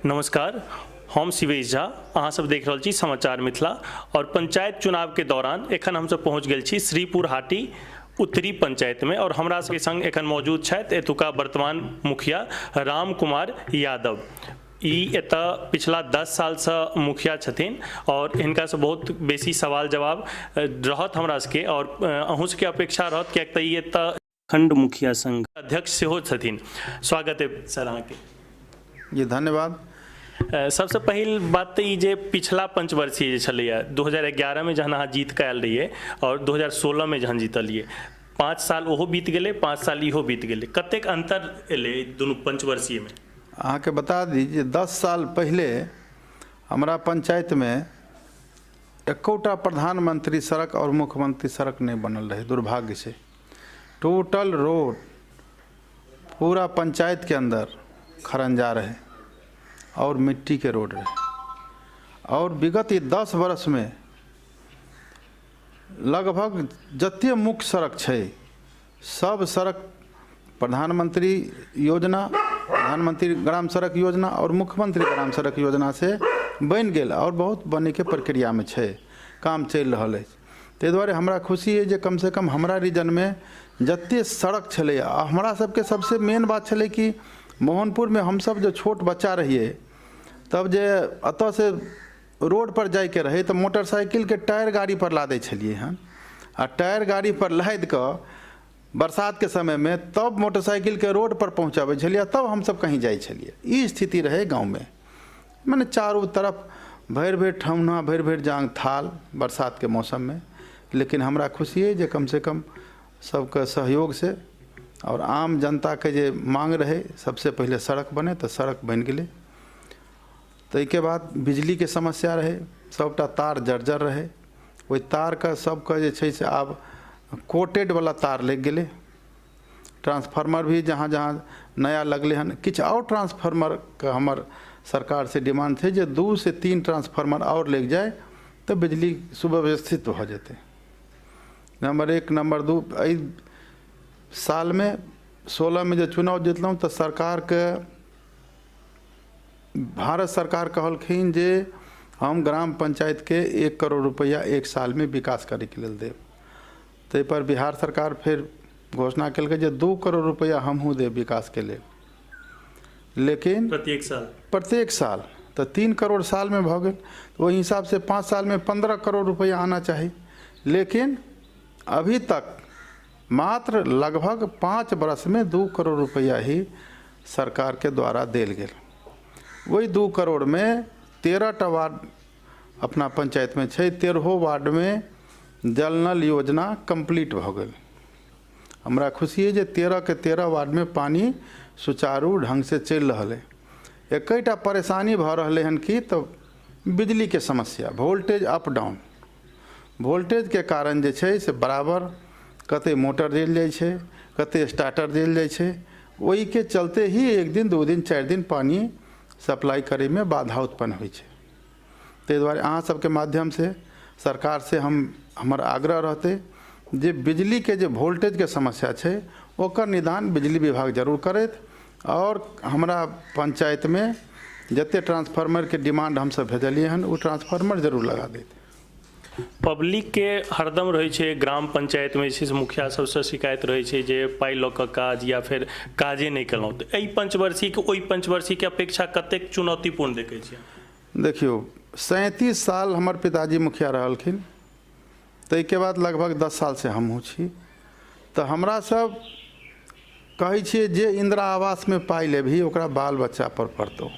नमस्कार, हम शिवेश झा, अहाँ सब देख रहल छी समाचार मिथिला। और पंचायत चुनाव के दौरान एखन हमसब पहुँच गेल छी श्रीपुर हाटी उत्तरी पंचायत में और हमरा सबके संग एखन मौजूद छथि एतुका वर्तमान मुखिया राम कुमार यादव। ई एतऽ पिछला 10 सालसँ मुखिया छथिन और हिनकासँ बहुत बेसी सवाल जवाब रहत हमरा सबके और अहूँ सबके अपेक्षा रहत, किएक तऽ ई एतऽ खंड मुखिया संघ अध्यक्ष सेहो छथिन। स्वागत है सर अहाँके। जी धन्यवाद। सबसँ पहिल बात तऽ ई जे पिछला पंचवर्षीय जे छलैए 2011 में जहन अहाँ जीत कऽ आयल रहियै और 2016 में जहन जीतलियै, 5 साल ओहो बीत गेलै, 5 साल इहो बीत गेलै, कतेक अन्तर एलै दुनू पंचवर्षीय में? अहाँके बता दी जे 10 साल पहिले हमरा पंचायतमे एकोटा प्रधानमंत्री सड़क और मुख्यमंत्री सड़क नहि बनल रहै। दुर्भाग्य से टोटल रोड पूरा पंचायत के अंदर खरंजा रहे और मिट्टी के रोड रहे। और विगत ये 10 वर्ष में लगभग जते मुख्य सड़क छै सब सड़क प्रधानमंत्री योजना, प्रधानमंत्री ग्राम सड़क योजना और मुख्यमंत्री ग्राम सड़क योजना से बनि गेल और बहुत बनैके प्रक्रियामे छै, काम चलि रहल अछि। ताहि दुआरे हमरा खुशी अइ जे कमसँ कम हमरा रीजनमे जतेक सड़क छलैए, आ हमरा सबके सबसँ मेन बात छलै कि मोहनपुरमे हमसब जे छोट बच्चा रहियै तब जे एतऽसँ रोडपर जाइके रहै तऽ मोटरसाइकिलके टायर गाड़ीपर लादै छलियै हन, आ टायर गाड़ीपर लादि कऽ बरसातके समयमे तब मोटरसाइकिलके रोडपर पहुँचाबै छलियै, तब हमसब कहीं जाइ छलियै। ई स्थिति रहै गाँवमे, मने चारू तरफ भरि भरि ठहुना भरि भरि जाँघ थाल बरसातके मौसममे। लेकिन हमरा खुशी अइ जे कमसँ कम सबके सहयोगसँ आओर आम जनताके जे माँग रहै सबसँ पहिले सड़क बनै, तऽ सड़क बनि गेलै। ताहिके बाद बिजलीके समस्या रहै, सबटा तार जर्जर रहै, ओहि तारके सबके जे छै से आब कोटेडवला तार लागि गेलै। ट्रांसफार्मर भी जहाँ जहाँ नया लगलै हन, किछु आओर ट्रांसफार्मरके हमर सरकारसँ डिमांड छै जे 2 से 3 ट्रांसफार्मर आओर लागि जाय तऽ बिजली सुव्यवस्थित भऽ जेतै। नम्बर 1। नम्बर 2, एहि सालमे 16मे जे चुनाव जितलहुँ तऽ सरकारके भारत सरकार कहलखिन जे हम ग्राम पंचायतके 1 करोड़ रुपैआ 1 सालमे विकास करैके लेल देब। ताहिपर बिहार सरकार फेर घोषणा केलकै जे 2 करोड़ रुपैआ हमहूँ देब विकासके लेल, लेकिन प्रत्येक साल, प्रत्येक साल तऽ 3 करोड़ सालमे भऽ गेल। ओहि हिसाबसँ 5 सालमे 15 करोड़ रुपैआ आना चाही, लेकिन अभी तक मात्र लगभग 5 वर्षमे 2 करोड़ रुपैआ ही सरकारके द्वारा देल गेल। ओहि 2 करोड़मे 13टा वार्ड अपना पंचायतमे छै, 13 वार्डमे जल नल योजना कम्प्लीट भऽ गेल। हमरा खुशी अइ जे 13 के 13 वार्डमे पानि सुचारू ढङ्गसँ चलि रहल अइ। एकेटा परेशानी भऽ रहलै हन कि तऽ बिजलीके समस्या, वोल्टेज अप डाउन, वोल्टेजके कारण जे छै से बराबर कते मोटर जलि जाइ छै, कते स्टार्टर जलि जाइ छै, ओहिके चलते ही 1 दिन 2 दिन 4 दिन पानि सप्लाई करैमे बाधा उत्पन्न होइ छै। ताहि दुआरे अहाँ सबके माध्यमसँ सरकारसँ हमर आग्रह रहतै जे बिजलीके जे वोल्टेजके समस्या छै ओकर निदान बिजली विभाग जरूर करथि। आओर हमरा पंचायतमे जते ट्रांसफार्मरके डिमांड हमसब भेजलियै हन ओ ट्रांसफार्मर जरूर लगा देत। पब्लिकके हरदम रहै छै ग्राम पंचायतमे जे छै से मुखिया सबसँ शिकायत रहै छै जे पाइ लऽ कऽ काज या फेर काजे नहि केलहुँ, तऽ एहि पंचवर्षीके ओहि पंचवर्षीके अपेक्षा कतेक चुनौतीपूर्ण देखै छियै? देखियौ, 37 साल हमर पिताजी मुखिया रहलखिन, ताहिके बाद लगभग 10 सालसँ हमहूँ छी। तऽ हमरा सब कहै छियै जे इन्दिरा आवासमे पाइ लेबही ओकरा बाल बच्चापर पड़तौ।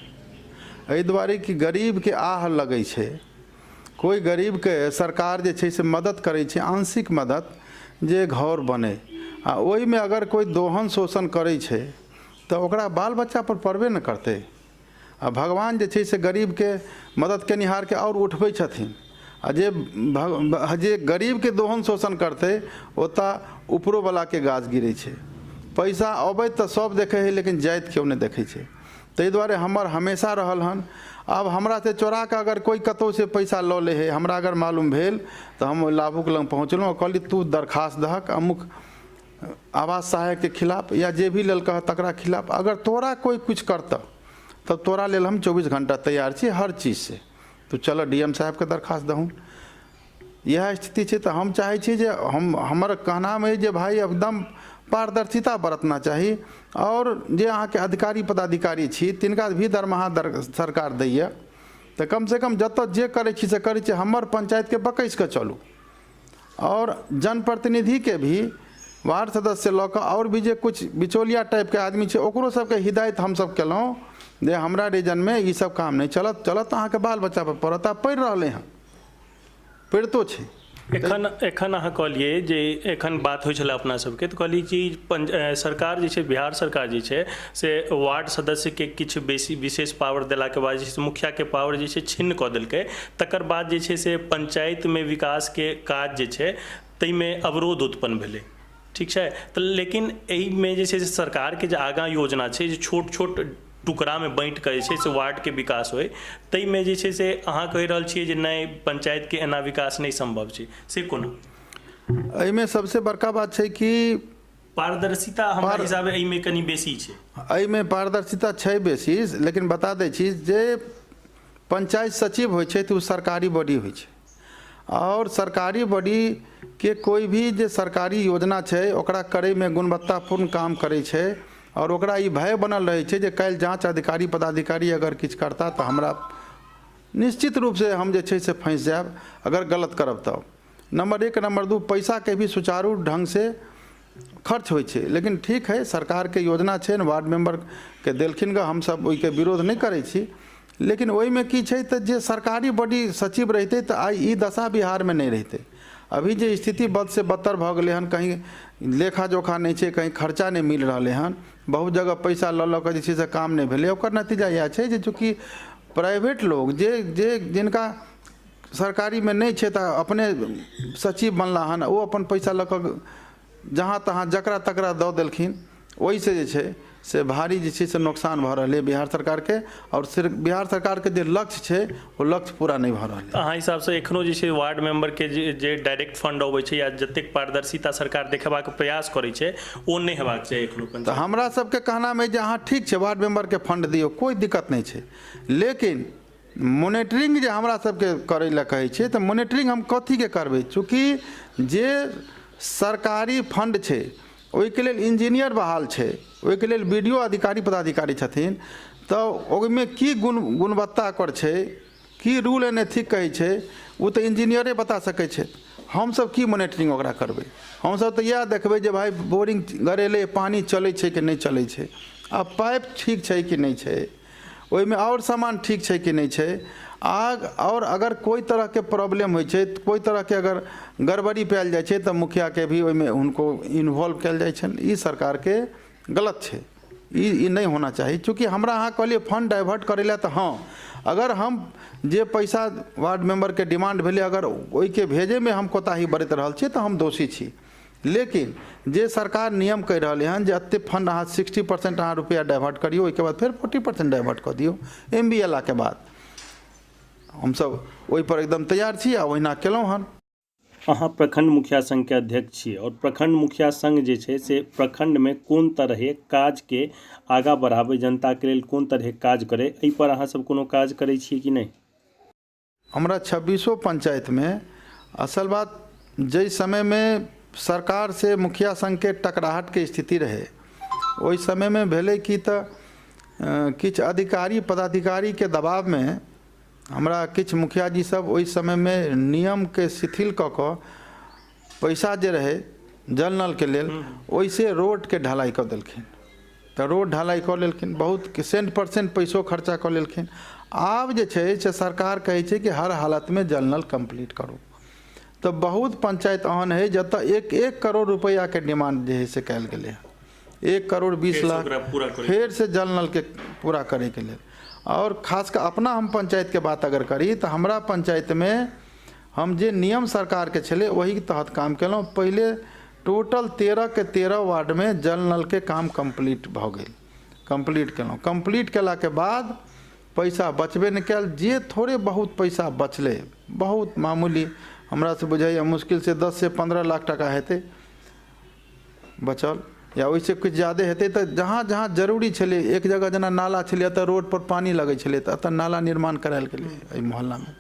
एहि दुआरे कि गरीबके आह लगै छै, कोइ गरीबके सरकार जे छै से मदद करै छै, आंशिक मदद जे घर बनै, आ ओहिमे अगर कोइ दोहन शोषण करै छै तऽ ओकरा बाल बच्चापर पड़बे ने करतै। आ भगवान जे छै से गरीबके मदद केनिहारके आओर उठबै छथिन, आ जे गरीबके दोहन शोषण करतै ओतऽ उपरोवलाके गाछ गिरै छै। पैसा अबैत तऽ सब देखै हइ, लेकिन जाइत केओ नहि देखै छै। ताहि दुआरे हमर हमेशा रहल हन, आब हमरासँ चोरा कऽ अगर कोइ कतहुसँ पैसा लऽ लै हइ, हमरा अगर मालूम भेल तऽ हम ओहि लाभुक लग पहुँचलहुँ, कहली तू दरखास्त दहक अमुक आवास सहायकके खिलाफ या जे भी लेलकऽ हँ तकरा खिलाफ, अगर तोरा कोइ किछु करतऽ तब तोरा लेल हम 24 घण्टा तैयार छी हर चीजसँ, तू चलऽ DM साहेबके दरखास्त दहून। इएह स्थिति छै। तऽ हम चाहै छी जे हमर कहनाम अइ जे भाइ एकदम पारदर्शिता बरतना चाही, आओर जे अहाँके अधिकारी पदाधिकारी छी तिनका भी दरमाहा सरकार दैए, तऽ कमसँ कम जतऽ जे करै छी से करै छी, हमर पंचायतके बकैस कऽ चलू। आओर जनप्रतिनिधिके भी वार्ड सदस्य लऽ कऽ आओर भी जे किछु बिचौलिया टाइपके आदमी छै ओकरो सबके हिदायत हमसब केलहुँ जे हमरा रीजनमे ई सब काम नहि चलत, चलत तऽ अहाँके बाल बच्चापर पड़त। आ पड़ि रहलै हँ, पड़ितो छै। एखन अहाँ कहलियै जे एखन बात होइ छलै अपना सबके, तऽ कहलियै कि सरकार जे छै, बिहार सरकार जे छै से वार्ड सदस्यके किछु बेसी विशेष पावर देलाके बाद जे छै से मुखियाके पावर जे छै छिन्न कऽ देलकै, तकर बाद जे छै से पंचायतमे विकासके काज जे छै ताहिमे अवरोध उत्पन्न भेलै। ठीक छै, तऽ लेकिन एहिमे जे छै से सरकारके जे आगाँ योजना छै जे छोट छोट टुकड़ामे बाँटि कऽ जे छै से वार्डके विकास होइ, ताहिमे जे छै से अहाँ कहि रहल छियै जे नहि, पंचायतके एना विकास नहि सम्भव छै, से कोना? एहिमे सबसँ बड़का बात छै कि पारदर्शिता हमरा हिसाबे एहिमे कनि बेसी छै। एहिमे पारदर्शिता छै बेसी, लेकिन बता दै छी जे पंचायत सचिव होइ छै तऽ ओ सरकारी बॉडी होइ छै, आओर सरकारी बॉडीके कोइ भी जे सरकारी योजना छै ओकरा करैमे गुणवत्तापूर्ण काम करै छै, आओर ओकरा ई भय बनल रहै छै जे काल्हि जाँच अधिकारी पदाधिकारी अगर किछु करता तऽ हमरा निश्चित रूपसँ हम जे छै से फँसि जायब अगर गलत करब तऽ। नम्बर 1। नम्बर 2, पैसाके भी सुचारू ढङ्गसँ खर्च होइ छै, लेकिन ठीक है सरकारके योजना छै ने, वार्ड मेम्बरके देलखिन गऽ, हमसब ओहिके विरोध नहि करै छी, लेकिन ओहिमे की छै तऽ जे सरकारी बॉडी सचिव रहितै तऽ आइ ई दशा बिहारमे नहि रहितै। अभी जे स्थिति बद से बदतर भऽ गेलै हन, कहीं लेखा जोखा नहि छै, कहीं खर्चा नहि मिल रहलै हन, बहुत जगह पैसा लऽ लऽ कऽ जे छै से काम नहि भेलै। ओकर नतीजा इएह छै जे चूँकि प्राइवेट लोग जे जे जिनका सरकारीमे नहि छै तऽ अपने सचिव बनला हन, ओ अपन पैसा लऽ कऽ जहाँ तहाँ जकरा तकरा दऽ देलखिन, ओहिसँ जे छै से भारी जे छै से नुकसान भऽ रहलै बिहार सरकारके, आओर सिर्फ बिहार सरकारके जे लक्ष्य छै ओ लक्ष्य पूरा नहि भऽ रहलै। अहाँ हिसाबसँ एखनो जे छै वार्ड मेम्बरके जे डायरेक्ट फंड अबै छै या जतेक पारदर्शिता सरकार देखेबाक प्रयास करै छै ओ नहि हेबाक चाही एखनो? तऽ हमरा सबके कहनामे जे अहाँ ठीक छै वार्ड मेम्बरके फंड दियौ, कोइ दिक्कत नहि छै, लेकिन मोनिटरिंग जे हमरा सबके करै लए कहै छै तऽ मोनिटरिंग हम कथीके करबै? चूँकि जे सरकारी फंड छै ओहिके लेल इंजीनियर बहाल छै, ओहिके लेल BDO अधिकारी पदाधिकारी छथिन, तऽ ओहिमे की गुणवत्ता ओकर छै, की रूल एंड एथिक कहै छै, ओ तऽ इंजीनियरे बता सकै छै। हमसब की मोनिटरिंग ओकरा करबै? हमसब तऽ इएह देखबै जे भाइ बोरिंग गड़ेलै, पानि चलै छै कि नहि चलै छै, आ पाइप ठीक छै कि नहि छै, ओहिमे आओर सामान ठीक छै कि नहि छै, आओर अगर कोइ तरहके प्रॉब्लम होइ छै, कोइ तरहके अगर गड़बड़ी पायल जाइ छै तऽ मुखियाके भी ओहिमे हुनको इन्वॉल्व कयल जाइ छनि। ई सरकारके गलत छै, ई नहि होना चाही। चूँकि हमरा अहाँ कहलियै फंड डाइवर्ट करै लए, तऽ हँ, अगर हम जे पैसा वार्ड मेम्बरके डिमांड भेलै अगर ओहिके भेजैमे हम कोताही बरति रहल छी तऽ हम दोषी छी, लेकिन जे सरकार नियम कहि रहलै हन जे एतेक फंड अहाँ 60% अहाँ रुपैआ डाइवर्ट करियौ, ओहिके बाद फेर 40% डाइवर्ट कऽ दियौ MB अयलाके बाद, हमसब ओहिपर एकदम तैयार छी आ ओहिना केलहुँ हन। अहाँ प्रखंड मुखिया संघके अध्यक्ष छी, आओर प्रखंड मुखिया संघ जे छै से प्रखंडमे कोन तरहे काजके आगाँ बढ़ाबै, जनताके लेल कोन तरहे काज करै, एहिपर अहाँ सब कोनो काज करै छियै कि नहि? हमरा 26 पंचायतमे असल बात जाहि समयमे सरकार से मुखिया संघके टकराहटके स्थिति रहै ओहि समयमे भेलै कि तऽ किछु अधिकारी पदाधिकारीके दबावमे हमरा किछु मुखिया जी सब ओहि समयमे नियमके शिथिल कऽ कऽ पैसा जे रहै जल नलके लेल ओहिसँ रोडके ढलाई कऽ देलखिन, तऽ रोड ढलाई कऽ लेलखिन, बहुत 100% पैसो खर्चा कऽ लेलखिन। आब जे छै से सरकार कहै छै कि हर हालतमे जल नल कम्प्लीट करू, तऽ बहुत पंचायत एहन हइ जतऽ 1-1 करोड़ रुपैआके डिमांड जे हइ से कयल गेलै हँ, 1 करोड़ 20 लाख फेर से जल नलके पूरा करैके लेल। आओर खास कऽ अपना हम पंचायतके बात अगर करी तऽ हमरा पंचायतमे हम जे नियम सरकारके छलै ओहिके तहत काम केलहुँ। पहिले टोटल 13 के 13 वार्डमे जल नलके काम कम्प्लीट भऽ गेल, कम्प्लीट केलहुँ। कम्प्लीट केलाके बाद पैसा बचबे नहि कयल, जे थोड़े बहुत पैसा बचलै, बहुत मामूली, हमरा से बुझाइए मुश्किलसँ 10 से 15 लाख टाका हेतै बचल, या ओहिसँ किछु ज्यादे हेतै। तऽ जहाँ जहाँ जरूरी छलै, एक जगह जेना नाला छलै, एतऽ रोडपर पानि लगै छलै, तऽ एतऽ नाला निर्माण करायल गेलै एहि मोहल्लामे।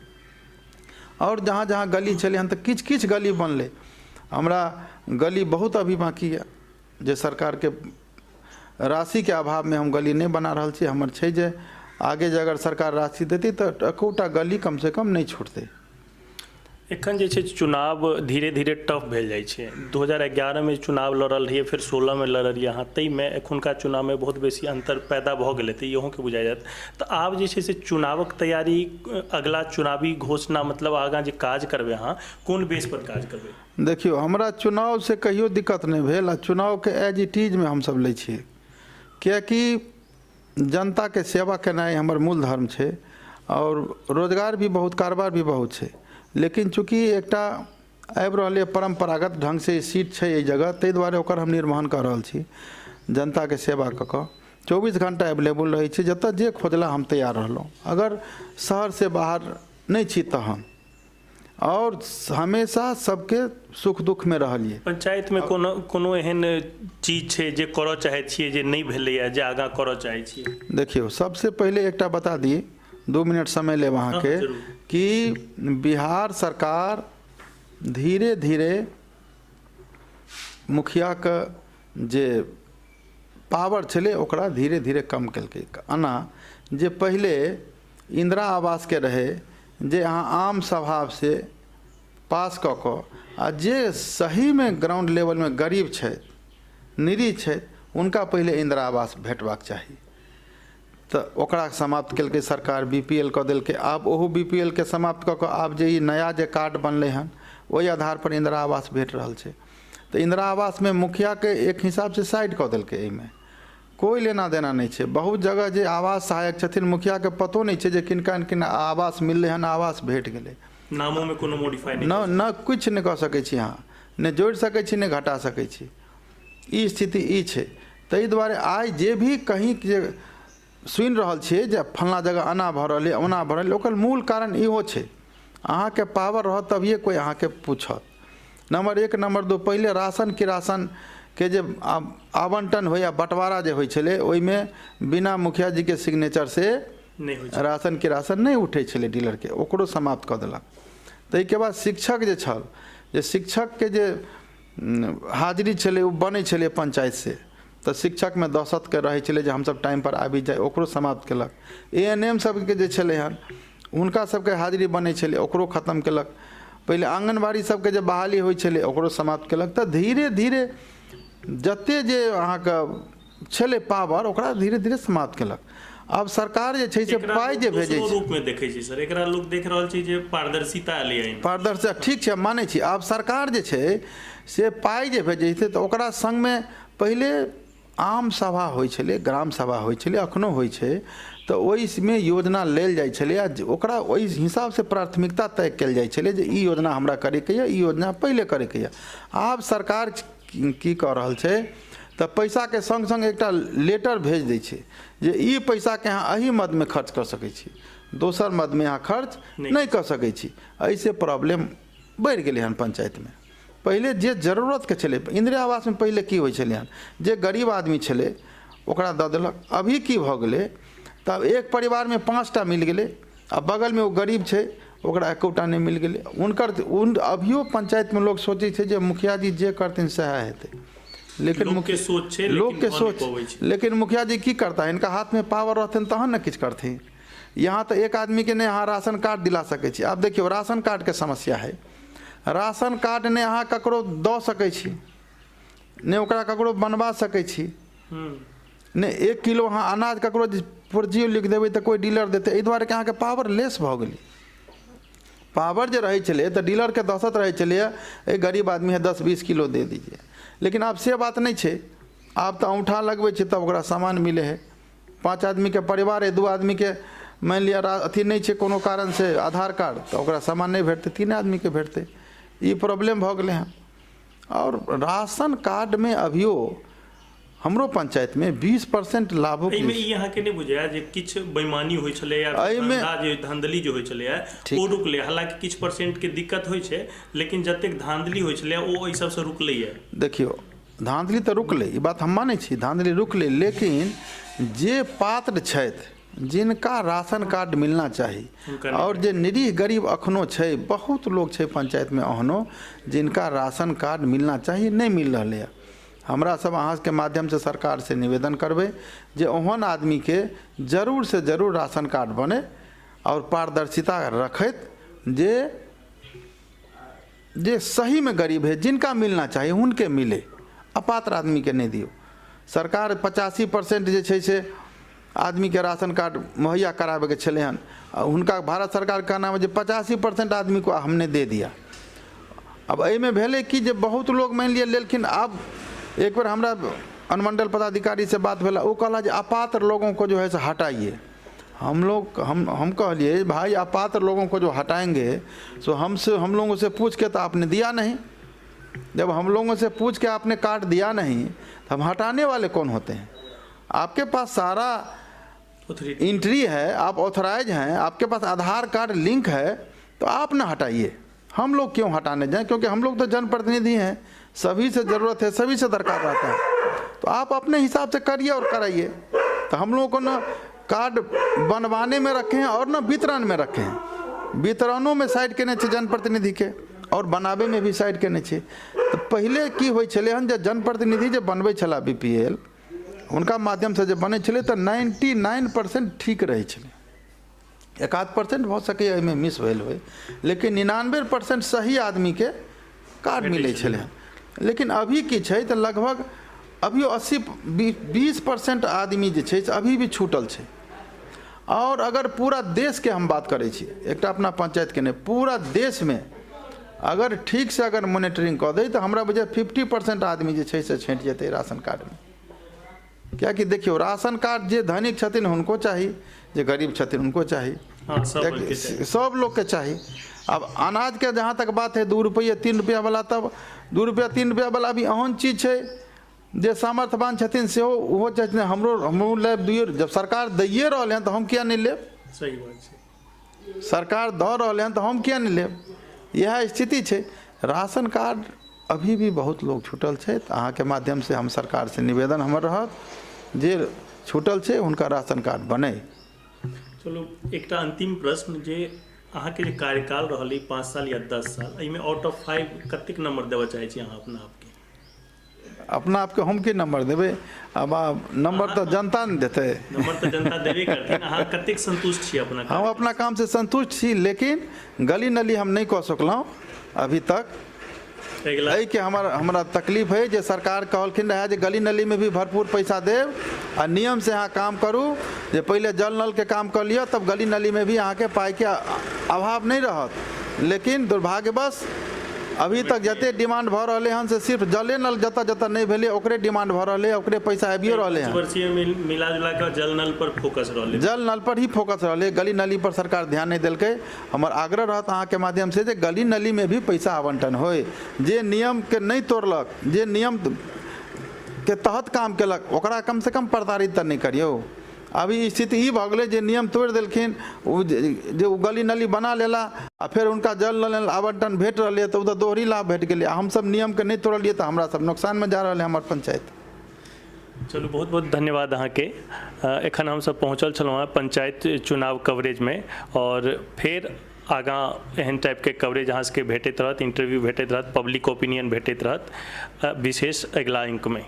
आओर जहाँ जहाँ गली छलै हन तऽ किछु किछु गली बनलै। हमरा गली बहुत अभी बाँकी यऽ जे सरकारके राशिके अभावमे हम गली नहि बना रहल छी। हमर छै जे आगे जे अगर सरकार राशि देतै तऽ एकोटा गली कमसँ कम नहि छूटतै। एखन जे छै चुनाव धीरे धीरे टफ भेल जाइ छै। 2011मे चुनाव लड़ल रहियै, फेर 16मे लड़ल रहियै अहाँ, ताहिमे एखुनका चुनावमे बहुत बेसी अन्तर पैदा भऽ गेलै, तऽ इहोके बुझा जायत। तऽ आब जे छै से चुनावक तैयारी, अगला चुनावी घोषणा, मतलब आगाँ जे काज करबै अहाँ, कोन बेस पर काज करबै? देखियौ, हमरा चुनावसँ कहियो दिक्कत नहि भेल आ चुनावके एज it इजमे हमसभ लै छियै, किएकि जनताके सेवा केनाइ हमर मूल धर्म छै आओर रोजगार भी बहुत, कारोबार भी बहुत छै। लेकिन चूँकि एकटा आबि रहल यऽ परम्परागत ढङ्गसँ सीट छै एहि जगह, ताहि दुआरे ओकर हम निर्वहन कऽ रहल छी। जनताके सेवा कऽ कऽ 24 घण्टा एवेलेबल रहै छी, जतऽ जे खोजला हम तैयार रहलहुँ, अगर शहरसँ बाहर नहि छी तहन, आओर हमेशा सबके सुख दुखमे रहलियै। पंचायतमे कोनो कोनो एहन चीज छै जे करऽ चाहै छियै जे नहि भेलैए, जे आगाँ करऽ चाहै छियै? देखियौ, सबसे पहिले एकटा बता दी, 2 मिनट समय लेब अहाँके, कि बिहार सरकार धीरे धीरे मुखियाके जे पावर छलै ओकरा धीरे धीरे कम केलकै। एना जे पहिले इन्दिरा आवासके रहै जे अहाँ आम सभासँ पास कऽ कऽ आ जे सहीमे ग्राउंड लेवलमे गरीब छथि, निरीह छथि, हुनका पहिले इन्दिरा आवास भेटबाक चाही, तऽ ओकरा समाप्त केलकै सरकार, BPL कऽ देलकै। आब ओहो BPL के समाप्त कऽ कऽ आब जे ई नया जे कार्ड बनलै हन ओहि आधारपर इन्दिरा आवास भेट रहल छै। तऽ इन्दिरा आवासमे मुखियाके एक हिसाबसँ साइड कऽ देलकै, एहिमे कोइ लेना देना नहि छै। बहुत जगह जे आवास सहायक छथिन, मुखियाके पतो नहि छै जे किनका किनका आवास मिललै हन, आवास भेट गेलै, नामोमे कोनो मोडिफाई नहि, न किछु नहि कऽ सकै छी अहाँ, नहि जोड़ि सकै छी, नहि घटा सकै छी। ई स्थिति ई छै। ताहि दुआरे आइ जे भी कहीं जे सुनि रहल छियै जे फल्लाँ जगह एना भऽ रहल अइ, ओना भऽ रहल अइ, ओकर मूल कारण इहो छै। अहाँके पावर रहत तभिए कोइ अहाँके पूछत। नम्बर 1। नम्बर 2, पहिले राशन किरासनके जे आवंटन होइ या बँटवारा जे होइ छलै, ओहिमे बिना मुखिया जीके सिग्नेचरसँ राशन किरासन नहि उठै छलै डीलरके, ओकरो समाप्त कऽ देलक। ताहिके बाद शिक्षक जे छल, जे शिक्षकके जे हाजिरी छलै ओ बनै छलै पंचायतसँ, तऽ शिक्षकमे दहशतके रहै छलै जे हमसभ टाइमपर आबि जाइ, ओकरो समाप्त केलक। ANM सबके जे छलै हन हुनका सबके हाजिरी बनै छलै, ओकरो खतम केलक। पहिले आँगनबाड़ी सबके जे बहाली होइ छलै ओकरो समाप्त केलक। तऽ धीरे धीरे जते जे अहाँके छलै पावर ओकरा धीरे धीरे समाप्त केलक। आब सरकार जे छै से पाइ जे भेजै छै रूपमे देखै छै सर, एकरा लोक देख रहल छै जे पारदर्शिता एलै, पारदर्शिता ठीक छै, मानै छी। आब सरकार जे छै से पाइ जे भेजै छै तऽ ओकरा सङ्गमे पहिले आम सभा होइ छलै, ग्राम सभा होइ छलै, एखनो होइ छै, तऽ ओहिमे योजना लेल जाइ छलै आ ओकरा ओहि हिसाबसँ प्राथमिकता तय कयल जाइ छलै जे ई योजना हमरा करैके यऽ, ई योजना पहिले करैके यऽ। आब सरकार की कऽ रहल छै तऽ पैसाके सङ्ग सङ्ग एकटा लेटर भेज दै छै जे ई पैसाके अहाँ एहि मदमे खर्च कऽ सकै छी, दोसर मदमे अहाँ खर्च नहि कऽ सकै छी। एहिसँ प्रॉब्लम बढ़ि गेलै हन पंचायतमे। पहिले जे जरूरतके छलै, इन्दिरा आवासमे पहिले की होइ छलै हन, जे गरीब आदमी छलै ओकरा दऽ देलक। अभी की भऽ गेलै तब एक परिवारमे 5टा मिल गेलै आ बगलमे ओ गरीब छै ओकरा एकोटा नहि मिल गेलै। हुनकर अभियो पंचायतमे लोक सोचै छै जे मुखिया जी जे करथिन सएह हेतै, लेकिन लोकके सोच छै, लोकके सोच, लेकिन मुखिया जी की करता, हिनका हाथमे पावर रहथिन तहन ने किछु करथिन। यहाँ तऽ एक आदमीके नहि अहाँ राशन कार्ड दिला सकै छी। आब देखियौ राशन कार्डके समस्या है, राशन कार्ड नहि अहाँ ककरो दऽ सकै छी, नहि ओकरा ककरो बनवा सकै छी, नहि 1 किलो अहाँ अनाज ककरो पर्जियो लिख देबै तऽ कोइ डीलर देतै। एहि दुआरे कि अहाँके पावर लेस भऽ गेलै। पावर जे रहै छलै तऽ डीलरके दहशत रहै छलैए, ए गरीब आदमी है 10-20 किलो दे दीजिए। लेकिन आब से बात नहि छै, आब तऽ औँठा लगबै छै तब ओकरा सामान मिलै है। 5 आदमीके परिवार है, 2 आदमीके मानि लिअ अथी नहि छै कोनो कारणसँ आधार कार्ड, तऽ ओकरा सामान नहि भेटतै, 3 आदमीके भेटतै। ई प्रॉब्लम भऽ गेलै हँ। आओर राशन कार्डमे अभियो हमरो पंचायतमे 20% लाभुक। एहिमे ई अहाँके नहि बुझाया जे किछु बेईमानी होइ छलै या धांधली जे होइ छलै ओ रुकलै? हालांकि किछु परसेंटके दिक्कत होइ छै, लेकिन जतेक धांधली होइ छलै ओ एहि सबसँ रुकलैए। देखियौ, धाँधली तऽ रुकलै, ई बात हम मानै छी, धाँधली रुकलै, लेकिन जे पात्र छथि जिनका राशन कार्ड मिलना चाही हुनका नहि। आओर जे निरीह गरीब अखनो छै, बहुत लोक छै पंचायतमे ओहनो जिनका राशन कार्ड मिलना चाही, नहि मिल रहलैए। हमरा सब अहाँके माध्यमसँ सरकारसँ निवेदन करबै जे ओहन आदमीके जरूरसँ जरूर राशन कार्ड बनै आओर पारदर्शिता रखैत जे जे सहीमे गरीब है, जिनका मिलना चाही हुनके मिले, अपात्र आदमीके नहि दियौ। सरकार 85% जे छै से आदमीके राशन कार्ड मुहैया कराबैके छलै हन, आ हुनका भारत सरकार कहना जे 85% आदमी को हमने दे दिया। अब एहिमे भेलै कि जे बहुत लोग मानि लिअ लेलखिन। आब एक बेर हमरा अनुमंडल पदाधिकारी से बात भेला, ओ कहला जे अपात्र लोगों को जो है से हटाइए। हम लोग हम कहलिए भाई अपात्र लोगों को जो हटाएंगे सो हमसे हम लोगों से पूछ के तो आपने दिया नहीं, जब हम लोगों से पूछ के आपने कार्ड दिया नहीं तो हम हटाने वाले कौन होते हैं? आपके पास सारा ऑथोरिटी एंट्री है, आप ऑथराइज हैं, आपके पास आधार कार्ड लिंक है, तो आप ना हटाइए, हम लोग क्यों हटाने जाएं? क्योंकि हम लोग तो जनप्रतिनिधि हैं, सभी से ज़रूरत है, सभी से दरकार रहता है, तो आप अपने हिसाब से करिए और कराइए। तो हम लोगों को ना कार्ड बनवाने में रखे हैं और ना वितरण में रखे हैं। वितरणों में साइड केने छै जनप्रतिनिधिके और बनाबैमे भी साइड केने छै। तऽ पहिले की होइ छलै हन जे जनप्रतिनिधि जे बनबै छलाह BPL, हुनका माध्यमसँ जे बनै छलै तऽ 99% ठीक रहै छलै, 1-आध% भऽ सकैए एहिमे मिस भेल होइ, लेकिन 99% सही आदमीके कार्ड मिलै छलै हन। लेकिन अभी की छै तऽ लगभग अभियो 20% आदमी जे छै से अभी भी छूटल छै। आओर अगर पूरा देशके हम बात करै छी, एकटा अपना पंचायतके नहि, पूरा देशमे अगर ठीकसँ अगर मोनिटरिंग कऽ दै तऽ हमरा बुझाइए 50% आदमी जे छै से छँटि जेतै राशन कार्डमे। कियाकि देखियौ, राशन कार्ड जे धनिक छथिन हुनको चाही, जे गरीब छथिन हुनको चाही, हँ, सब वर्गके चाही। सब लोकके चाही। आब अनाजके जहाँ तक बात है, 2 रुपैआ 3 रुपैआ वाला, तब 2 रुपैआ 3 रुपैआ वाला भी एहन चीज छै जे सामर्थ्यवान छथिन सेहो ओहो चाहै छथिन हमरो हमहूँ लेब दुइयो, जब सरकार दैए रहलै हन तऽ हम किया नहि लेब? सही बात छै। सरकार दऽ रहलै हन तऽ हम किया नहि लेब? इएह स्थिति छै। राशन कार्ड अभी भी बहुत लोग छूटल छै, तऽ अहाँके माध्यमसँ हम सरकारसँ निवेदन हमर रहत जे छूटल छै हुनका राशन कार्ड बनै। चलू, एकटा अंतिम प्रश्न जे अहाँके जे कार्यकाल रहल ई 5 साल या 10 साल, एहिमे आउट ऑफ 5 कतेक नंबर देबऽ चाहै छी अहाँ अपना आपके? अपना आपके हम की नंबर देबै? अब नंबर तऽ जनता ने देतै। नंबर तऽ जनता देबे करथिन। अहाँ कतेक संतुष्ट छी अपना? हम अपना कामसँ संतुष्ट छी, लेकिन गली नली हम नहि कऽ सकलहुँ अभी तक। अगिला एहिके हमर हमरा तकलीफ है जे सरकार कहलखिन रहए जे गली नलीमे भी भरपूर पैसा देब आ नियमसँ अहाँ काम करू, जे पहिले जल नलके काम कऽ लिअ तब गली नलीमे भी अहाँके पाइके अभाव नहि रहत। लेकिन दुर्भाग्यवश अभी तक जते डिमांड भऽ रहलै हन से सिर्फ जले नल जतऽ जतऽ नहि भेलै ओकरे डिमांड भऽ रहलै, ओकरे पैसा आबियो रहलै हन। वर्षीय मिला जुला कऽ जल नल पर फोकस रहलै। जल नल पर ही फोकस रहलै, गली नली पर सरकार ध्यान नहि देलकै। हमर आग्रह रहत अहाँके माध्यम से जे गली नली में भी पैसा आवंटन होय। जे नियम के नहि तोड़लक, जे नियम के तहत काम केलक, ओकरा कम से कम प्रताड़ित तऽ नहि करियौ। अभी स्थिति ई भऽ गेलै जे नियम तोड़ि देलखिन, ओ जे ओ गली नली बना लेला आ फेर हुनका जल नल आवंटन भेट रहलै तऽ ओ तऽ दोहरी लाभ भेट गेलै। आ हमसब नियमके नहि तोड़लियै तऽ हमरा सब नुकसानमे जा रहल है हमर पंचायत। चलू, बहुत बहुत धन्यवाद अहाँके। एखन हमसब पहुँचल छलहुँ हेँ पंचायत चुनाव कवरेजमे और फेर आगाँ एहन टाइपके कवरेज अहाँ सबके भेटैत रहत, इंटरव्यू भेटैत रहत, पब्लिक ओपिनियन भेटैत रहत, विशेष अगिला अंकमे।